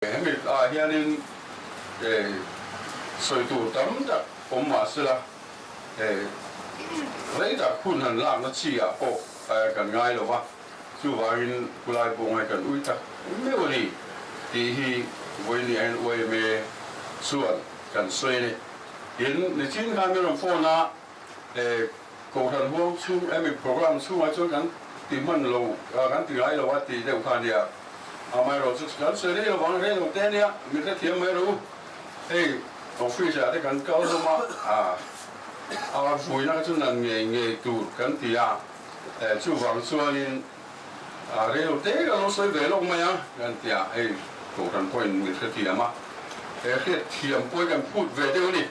Hemi ah hianin sawi tur tam tak awm mah sela, rei tak hun han lakna chi ah pawh kan ngai lo va, chuvangin khulai pawh ngai kan ui tak meuh a ni tih hi vawiin hian yma chuan kan sawi a ni. Tin, nichin khan min rawn phone a, Kohhran huang chhung hemi program chhungah chuan kan ti hman lo, kan ti ngai lo a tih deuh kha a nia. Amaherawh chu kan sawi rei lovang, rei lo te a nia, min hrethiam mai rawh u. Hei office ah te kan kal hlawm a, a vuina kha chu nan ngei ngei tur kan ti a, chuvang chuanin rei lo te kan lo sawi ve lawk mai a kan ti a, hei kohhran pawhin min hrethiam a, he hriatthiam pawh hi kan phut ve deuh a ni.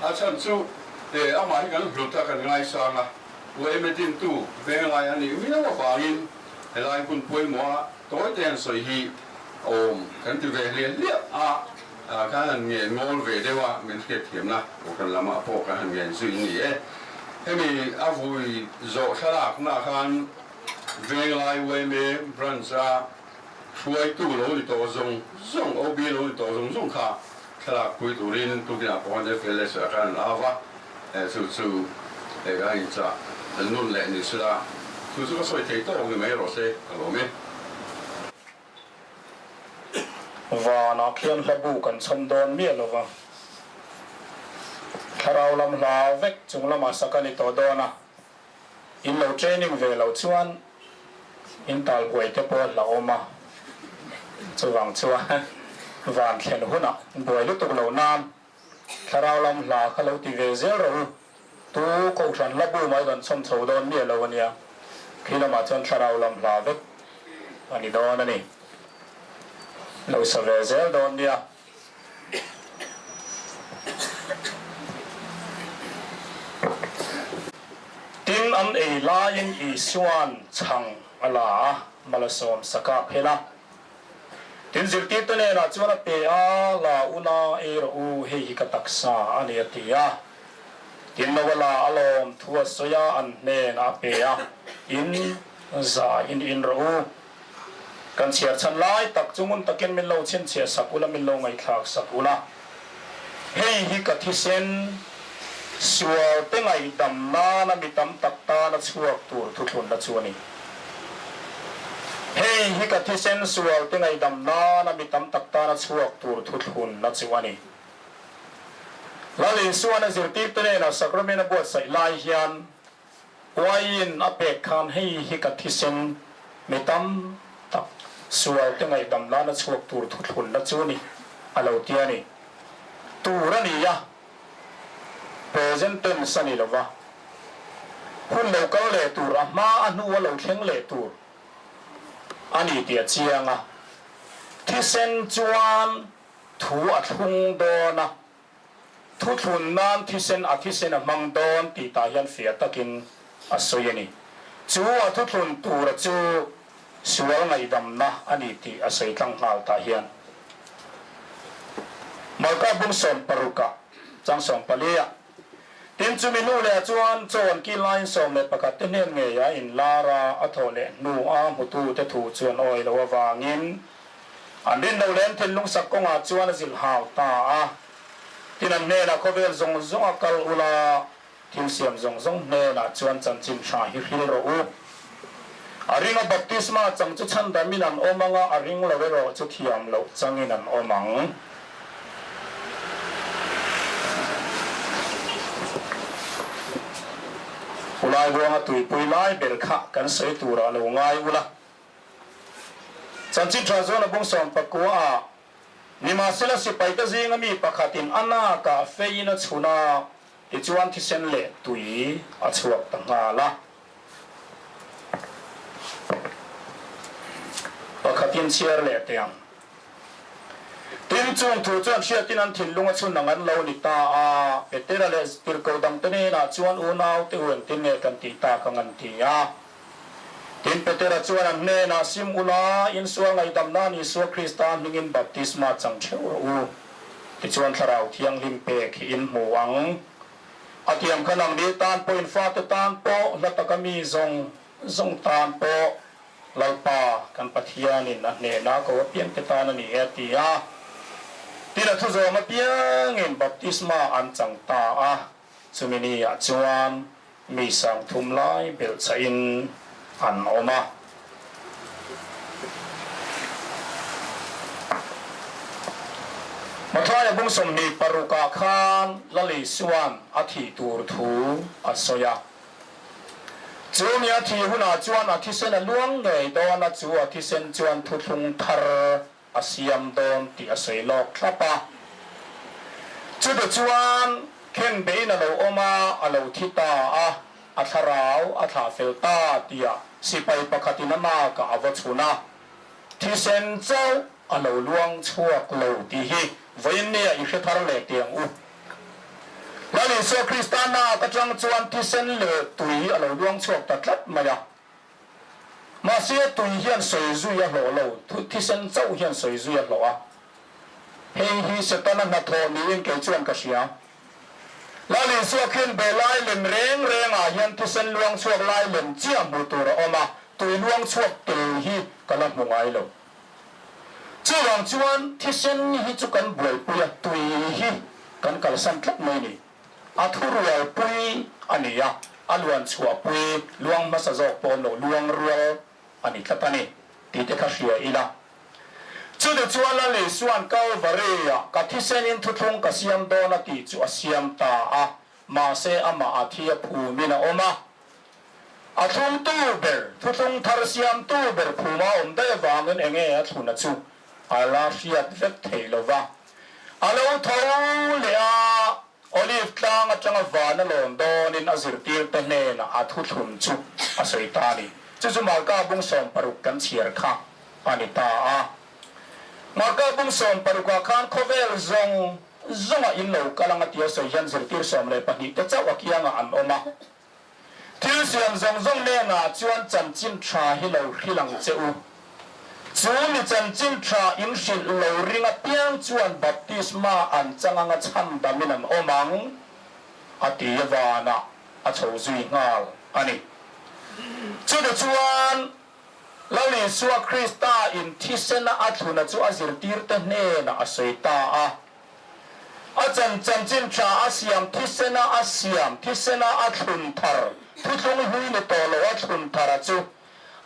A chhan chu He amah hi kan hlut a, kan ngaisang a, yma dintu venglai a nih miau avangin helai hun pawimawha tawi te han sawi hi awm kan ti ve hliah hliah a, kan han ngen ngawl ve deuh a, min hriatthiamna kohhran lamah pawh kan han ngen zui ni e. Hemi a vui zawh thlalaknaah khan venglai yma branch a hruaitu lo ni tawh zawng zawng, OB lo ni tawh zawng zawng kha Thlalak pui turin tukinah pawh khan FLS ah khan an au va, chu chu ka inchah nun leh ni sela, chu chu ka sawi thei tawk ni mai rawh se, ka lawm e. Vanah khian hla bu kan chhawm dawn miah lo va, thlarau lam hla vek chung lamah sak a ni tawh dawn a, in lo training ve loh chuan in tal buai te pawh a hlauhawm a, chuvang chuan van thlen hunah buai lutuk lo nan thlarau lam hla kha lo ti ve zel rawh u, tu kohhran hla bu mai kan chhawm chho dawn miah lo a nia, khi lamah chuan thlarau lam hla vek a ni dawn a ni, lo sa ve zel dawn nia. Tin, an ei laiin Isua'n chhang a la a, malasawm saka phel a. Tin, zirtirte hnenah chuan a pe a, La una ei rawh u, hei hi ka taksa a ni a ti a. Tin, lo a la a lawm thu a sawi a, an hnenah a pe a, In zaiin in rawh u. Kan chhiar chhan lai tak chu ngun takin min lo chhinchhiah sak ula, min lo ngaihthlak sak ula. Hei hi ka thisen sual te ngaihdam nana mi tam tak tana chhuak tur thuthlunna chu a ni. Hei hi ka thisen sual te ngaihdam nana mi tam tak tana chhuak tur thuthlunna chu a ni. Lal Isuan a zirtirte nena Sacrament a buatsaih lai hian Uaiin a pek khan hei hi ka thisen mi tam tak sual te ngaihdam nana chhuak tur thuthlunna chu ni a lo ti a ni. Tur a ni a, present tense a ni lo va, hun lo kal leh tur a hma a hnu a lo thleng leh tur a ni tih a chiang a, thisen chuan thu a thlung dawn a. Thuthlun nan thisen a thisen a hmang dawn tih tah hian fiah takin a sawi a ni. Chu a thuthlun tura chu sual ngaihdamna a ni tih a sawi tlang nghal tah hian. Malka bung 16 ah chang 14 ah, Tin chumi hnu leh ah chuan chaw an kil laiin 11 te hnen ngei a inlar a, a thawh leh hnu a hmutu te thu chu an awi loh avangin An rin lo leh an thinlung sak kawngah chuan a zilh hau ta a. Tin, an hnenah khawvel zawng zawng a kal ula, thil siam zawng zawng hnenah chuan chanchin tha hi hril rawh u. A ringa baptisma chang chu chhandamin an awm ang a, a ring lo erawh chu thiam loh changin an awm ang. Ulai buanga tuipui lai ber kha kan sawi turah lo ngai ula. Chanchin tha zawn a bung 19 ah, Nimahsela sipaite zinga mi pakhatin a nakah feiin a chhun a, tichuan thisen leh tui a chhuak ta nghal a. Pakhatin chhiar leh teh ang. Tin, chung thu chuan hriatin an thinlung a chhun ang an lo ni ta a. Petera leh tirhkoh dangte hnenah chuan unaute u engtin nge kan tih tak ang an ti a. Tin, Petera chuan an hnenah, Sim ula, insual ngaihdam nan Isua Krista hmingin baptisma chang theuh rawh u, tichuan Thlarau Thianghlim pek hi in hmu ang. A tiam kha nangni tan pawh in fate tan pawh, hla taka mi zawng zawng tan pawh, Lalpa kan Pathianin a hnena ko apiangte tan a ni e, a ti a. Tin, a thu zawm apiangin baptisma an chang ta a, chumi niah chuan mi 3000 lai belhchhahin an awm a. Mathaia bung 26 ah khan Lal Isua'n a thih tur thu a sawi a. Chu mi a thih hunah chuan a thisen a luang ngei dawn a, chu a thisen chuan thuthlung thar a siam dawn tih a sawi lawk thlap a. Chute chuan khenbein a lo awm a, a lo thi ta a, a thlarau a thlah fel ta tia sipai pakhatin a nakah a va chhun a. Thisen chauh a lo luang chhuak lo tih hi vawiin nia i hre thar leh teh ang u. Lal Isua Krista nak atang chuan thisen leh tui a lo luang chhuak ta tlat mai a. Mahse tui hian sawi zui a hlawh lo, thisen chauh hian sawi zui a hlawh a. Hei hi Setana hnathawh niin kei chuan ka hria. Lal Isua khin be lai lem reng rengah hian thisen luang chhuak lai lem chiah hmuh tur a awm a, tui luang chhuak tel hi ka la hmu ngai lo. Chuvang chuan thisen hi chu kan buaipui a, tui hi kan kalsan tlat mai ni. A thurualpui a ni a, a luan chhuahpui luang hmasa zawk pawh awm lo, luang rual a ni tlat a ni tih te kha hria ila. Chute chuan Lal Isua'n Kalvari-ah ka thisenin thuthlung ka siam dawn a tih chu a siam ta a, mahse amah a thi a phumin a awm a. A thlungtu ber, thuthlung thar siamtu ber phuma awm daih avangin enge a thluna chu a la hriat vek thei lo va. A lo tho leh a, Olive tlang atanga van a lawn dawnin a zirtirte hnenah a thuthlun chu a sawi ta a ni. Chu chu Marka bung 60 kan chhiar kha a ni ta a. Marka bung 60 ah khan khawvel zawng zawngah in lo kal ang a tia sawi hian zirtir 12 te chauh a kiangah an awm a. Thil siam zawng zawng hnenah chuan chanchin tha hi lo hrilh ang che u. Chu mi chanchin tha in hrilh lo ring apiang chuan baptisma an chang anga chhandamin an awm ang, a ti vanah a chho zui nghal a ni. Chute chuan Lal Isua Krista in thisena a thluna chu a zirtirte hnenah a sawi ta a. A chan chanchin tha a siam thisena a siam thisena a thlun thar thuthlung hlui ni tawh lo a thlun thar a chu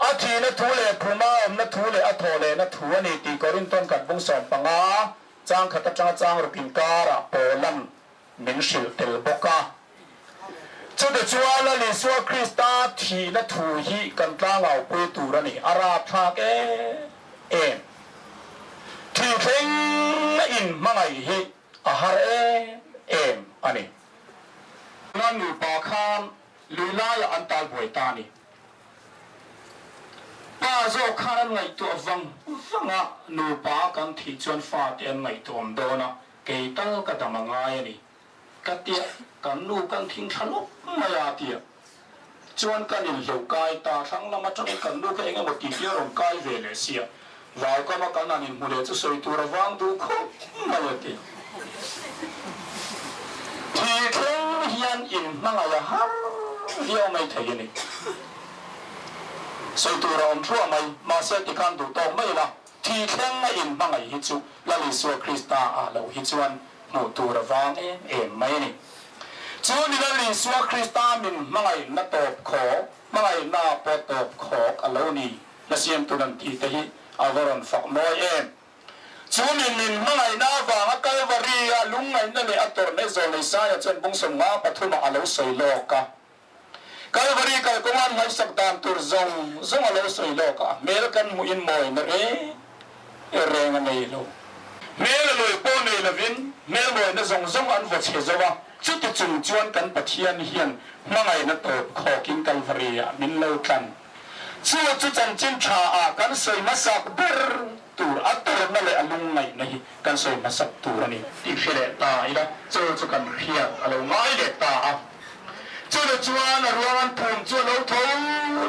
a thihna thu leh phuma awmna thu leh a thawh lehna thu a ni tih Korinthon khat bung 15 chang khat atanga chang ruk inkarah Paulan min hrilh tel bawk a. Chute chuan Lal Isua Krista thihna thu hi kan tlangaupui tur a ni. A rapthlak em em. Thih thleng a inhmangaih hi a har em em a ni. Tuna nupa khan lui laiah an talbuai ta a ni. Pa zawk khan an ngaihtuah vang vang a, nupa kan thih chuan fate an ngaihtuahawm dawn a, kei tal ka dam a ngai a ni. Ka tia, kan nu kan thing thla lawk mai a tia. Chuan kan inhlo kai ta, thlang lam atangin kan nu kha eng emaw tih hi a rawn kai ve leh sia. Vau kama kan han inhmu leh chu sawi tur a vang duh khawp mai a ti. Thi thleng hian inhmangaih a har viau mai thei a ni. Sawi tur a awm thluah mai, mahse tikhan duh tawk mai ila, thi thleng a inhmangaih hi chu Lal Isua Krista ah loh hi chuan hmuh tur a vang em em mai a ni. Chu ni Lal Isua Krista min hmangaihna tawp khawk, hmangaihna pawh tawp khawk a lo ni, hla siamtu nan tih te hi a va rawn fak mawi em. Chu ni min hmangaihna avanga Kalvari-a lungngaihna leh a tawrhna zawlnei Saia chuan bung 53 ah a lo sawi lawk a. Kalvari kalkawnga an hmaisak dan tur zawng zawng a lo sawi lawk a, hmel kan hmuhin mawina reng reng a nei lo. Hmel a lawi pawh nei lovin hmel mawina zawng zawng an vaw chhe zo a, chuti chung chuan kan Pathian hian hmangaihna tawp khawkin Kalvari-ah min lo tlan. Chu chu chanchin tha ah kan sawi hmasak ber tur a tawrhna leh a lungngaihna hi kan sawi hmasak tur a ni tih hre leh ta ila, chu chu kan hriat a lo ngai leh ta a. Chute chuan a ruang an phum chu a lo tho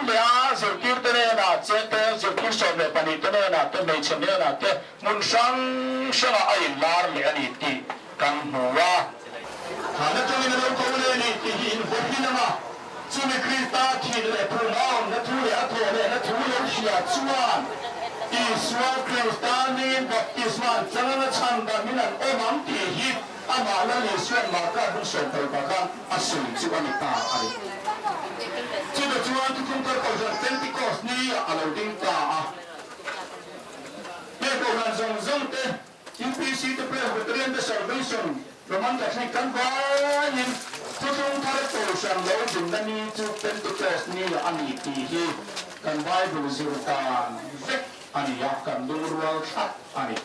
leh a, zirtirte hnenah che te, zirtir 12 te hnenah te, hmeichhe hnenah te hmun hrang hrangah a inlar leh a ni tih kan hmu a. Thlan atangin a lo tho leh a ni tih hi invawi lam a, chumi Krista thih leh phum a awmna thu leh a thawh lehna thu lo hria chuan i. Isua Krista hmingin baptisma an chang anga chhandamin an awm ang tih hi amah Lal Isua'n Marka bung sawmpawlpa khan a sawi chu a ni ta a ni. Chutah chuan Thuthlung Thar Kohhran Pentecost ni ah a lo ding ta a. Heng kohhran zawng zawng te, UPC te, Presbyterian te, Salvation, Roman Catholic kan vaiin Thuthlung Thar Kohhran lo dinna ni chu Pentecost ni ah a ni tih hi kan Bible zir dan vek a ni a, kan lungrual thlap a ni.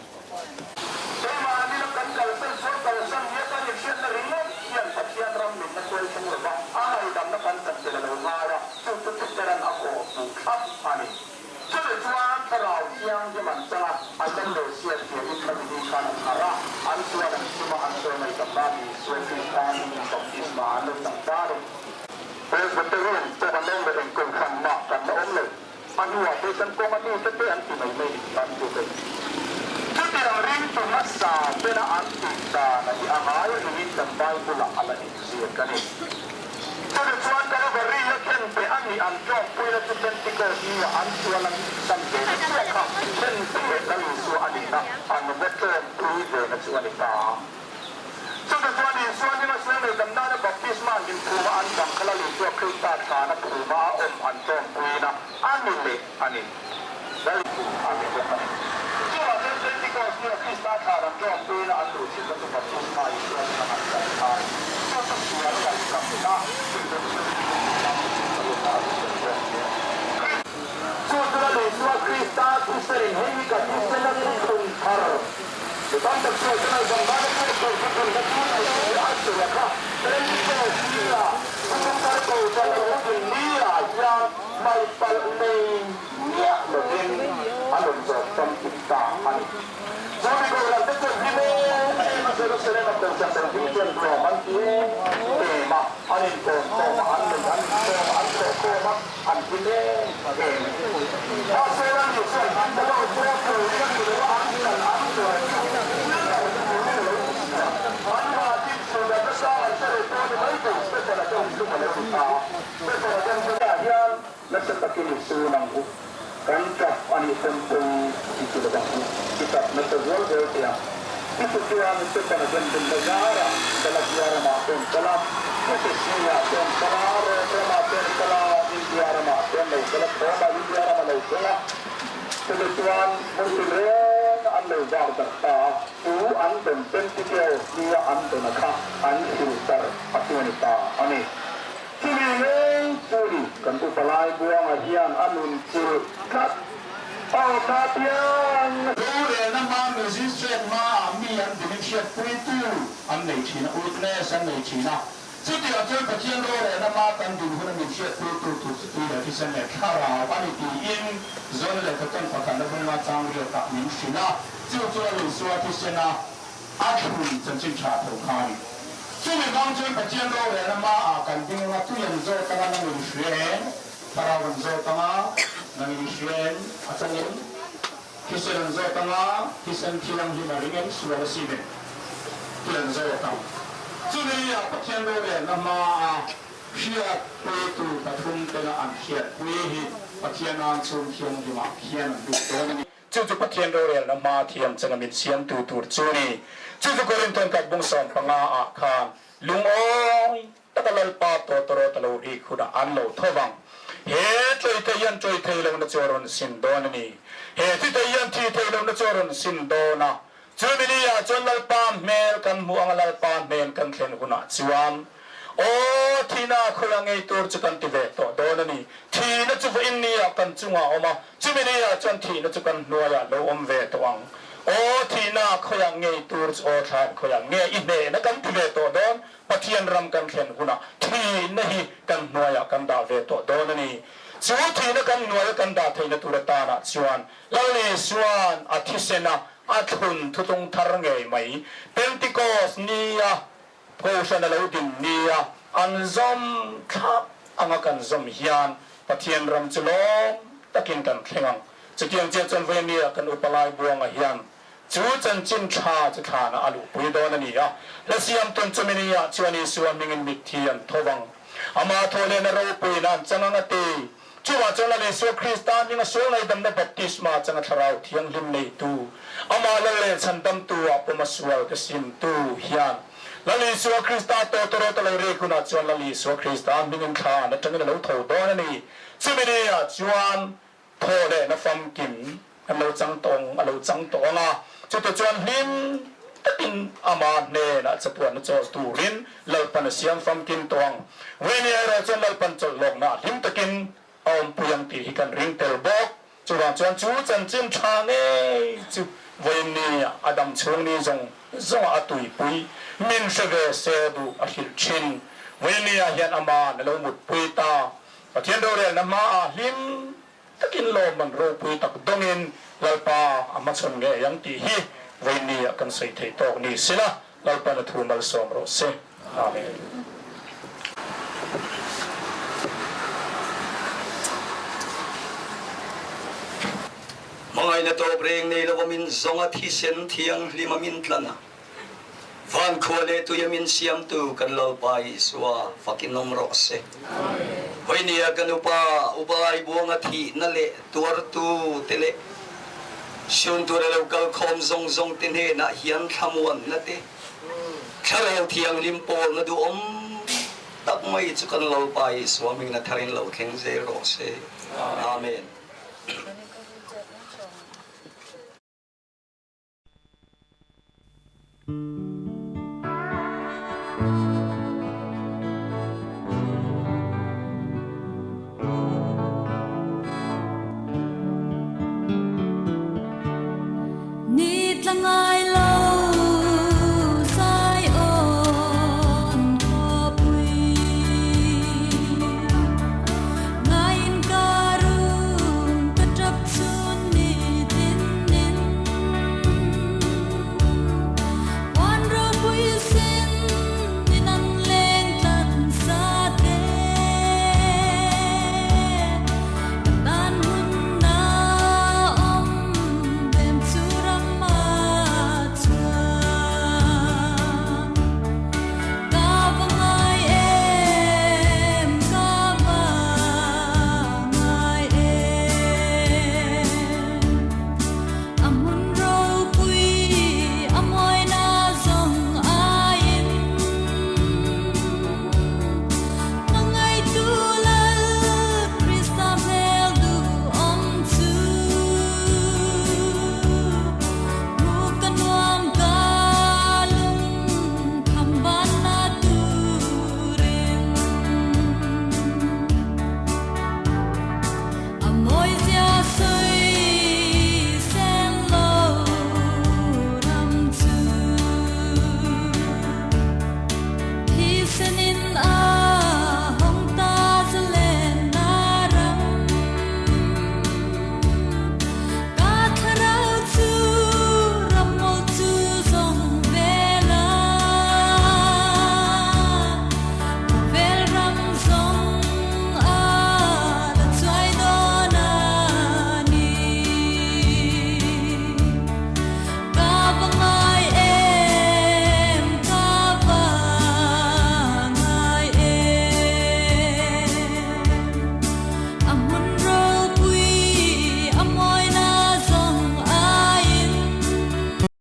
Keimahni la kan kalsan sual kalsan nia kan inhriatna ringawt hian Pathian ram min la sual thleng lo va, a ngaihdamna kan chan tel a lo ngai a, chu chu Peteran a kawh hmuh thlap a ni. Chumi chuan Thlarau Thianghlim an chang a, an lo leh siat fiahin khami ni khan an harh a, an sual an sim a, an sual ngaihdamna a ni, Isua Krista hmingin baptisma an lo chang ta a ni. Presbyterian pawh an awm leh eng kohhran mah kan la awm lo. A hnuah phei chuan kawng a mi te te an ti mai mai ni tan chu hei. Chutiang ringtu hmasa tena an tih dan a hi a ngai ringin kan Bible ah a la inziak a ni. Chumi chuan Calvary a khen pe a nih an tlawmpuina chu Pentecost ni ah an sual an sam ve na chiah kha khen pe Lal Isua a nihna an va tlawmpui ve na chu a ni ta. Chumi chuan Isua hming a sual nei dam nana baptisma an inphuma an dang kha Lal Isua Krista thlana phuma a awm an tlawmpuina a ni leh a ni. Lal a ni bawk a ni. Chuvah chuan Pentecost nia Krista thlan an tlawmpuina an luh chilhna chu baptisma Isua hming an chan kha a ni. Chu chu sual ngaihsakna redemption tih a ni bawk. Chu chu Lal Isua Krista thisenin hei hi ka thisena thuthlung thar Mi tam tak chuan ka ngaihzam dana pawh sawi thu thun na chu nei tih a sawi a kha. Pentecost ni ah thuthlung thar ko chuan a lo din ni ah hian hmai palh nei miah lovin a rawn zawm famkim ta a ni. Chu mi kohhran te chuan hlim em em a Jerusalem a kohhran lo ding chuan nuam an ti em em a, an inkawm khawm a, an nuih an inkhawm a, an thawh khawm a, an hlim em em. Mahse Rani chuan hlim ta lo chuan sawi ka ti lo a, an kal an tuar chu thil dang chu turin a lo ti si a. An mahni chhunah sang an hre leh pawh ni mai thei, Stephen-a chuan hlum a lo ti ta a. Stephen-a chuan chutah hian nasa takin i sun ang u, kan tap a nih pawn pawi i ti lo ang u, i tap nasa zual zel teh ang. Chutih chuan Stephen-a chuan dumna zarah Galatia ramah te an kal a, Ephesia-ah te an kal a, Rome ramah te an kal a, India ramah te an lo kal a, Thawma India ram a lo thleng a. Chutih chuan hmun tinreng an lo var darh ta a, chu an dawn Pentecost nia an dawn a kha an hrilh darh a chu a ni ta a ni. Chumi ngei chu ni kan upa Laibuanga hian a nun chilh tlat a awm na piang. Rorelna hma Magistrate hmaah mi an dingin hriatpuitu an nei thin a, witness an nei thin a. Chutiang chuan Pathian rorelna hma kan din huna min hriatpuitu tur chu tui leh thisen leh thlarau a ni tiin John lehkhachawn pakhatna bunga chang riatah min hrilh a, chu chu a Isua thisena a thlun chanchin tha tho kha a ni. Chumi vang chuan Pathian rorelna hmaah kan ding anga tui an zawt anga nang in hria em? Thlarau an zawt anga nang in hria em? A changin thisen an zawt anga thisen thianghlim a ring em? Sual a sim em? Tih an zawt ang. Chumi ah Pathian rorelna hmaa hriatpuitu pathum tena an hriatpui hi Pathian ang chhung thianghlimah khian an lut dawn a ni. Chu chu Pathian rorelna hma thiam changa min siamtu tur chu a ni. Chu chu Korinthon khat bung 15 ah khan lungawi taka Lalpa tawtawrawt a lo rik hunah an lo tho vang. He ṭawih thei hian ṭawih thei lohna chu a rawn sin dawn a ni. He thi thei hian thi thei lohna chu a rawn sin dawn a. Chu mini ah chuan Lalpa hmel kan hmuh anga Lalpa hnen kan thlen hunah chuan Aw, thihna khawiah ngei tur chu kan ti ve tawh dawn a ni. Thihna chu vawiin ni ah kan chungah a awm a, chumi ni ah chuan thihna chu kan hnuaiah lo awm ve tawh ang. Aw, thihna khawiah ngei tur chu aw thlan khawiah nge i hnehna kan ti ve tawh dawn, Pathian ram kan thlen hunah thihna hi kan hnuaiah kan dah ve tawh dawn a ni. Chu thihna kan hnuaia kan dah theihna tur atanah chuan Lal Isua'n a thisena a thlun thutlung thar ngei mai, Pentecost nia Kohhran a lo din nia an zawm thlap anga kan zawm hian Pathian ram chu lawm takin kan thleng ang. Chutiang chiah chuan Vawimia kan upa Laibuanga hian chu chanchin tha chu thlanah a luhpui dawn a ni a. Hla siamtun chumi niah chuan Isua hmingin mitthi an tho vang. Amah thawhlehna ropuiin an chang ang a ti. Chuvah chuan Lal Isua Krista hminga sual ngaihdamna baptisma changa Thlarau Thianghlim neitu, Amah Lal leh Chhandamtu ah pawma sual te simtu hian Lal Isua Krista tawtawrawt a lo rek hunah chuan Lal Isua Krista hmingin thla an atangin a lo tho dawn a ni. Chumi ni ah chuan thaw leh na famkim an lo chang tawng a lo chang tawh ang a, chutah chuan hlim takin ama hnenah chatuanna chawl turin Lalpan a siam famkim tawh ang. Vawini erawh chuan Lalpan chawlh lawkna ah hlim takin a awmpui ang tih hi kan ring tel bawk. Chuvang chuan chu chanchin tha ngei chu vawiin a dam chhung ni zawng zawngah a tuipui min hre ve se duh a hrilh thin. Vawiin ah hian aman a lo mutpui ta. Pathian rorelna hmaah hlim takin lawmman ropui tak dawngin Lalpa a hmachhawn ngei ang tih hi vawiin ah kan sawi thei tawk ni sila Lalpan a thu malsawm rawh se. Amen. Hmangaihna tawp reng nei lova min zawng a thisen thianghlim a min tlan a, van khua leh tui a min siamtu kan Lalpa Isua fakin awm rawh se. Vawinia kan upa Ubai Buanga thihna leh tuartu te leh Sun tura lo kal khawm zawng zawng te hnenah hian thlamuanna te, Thlarau Thianghlim pawlna duhawm tak mai chu kan Lalpa Isua hmingna tharin lo thleng zel rawh se. Amen.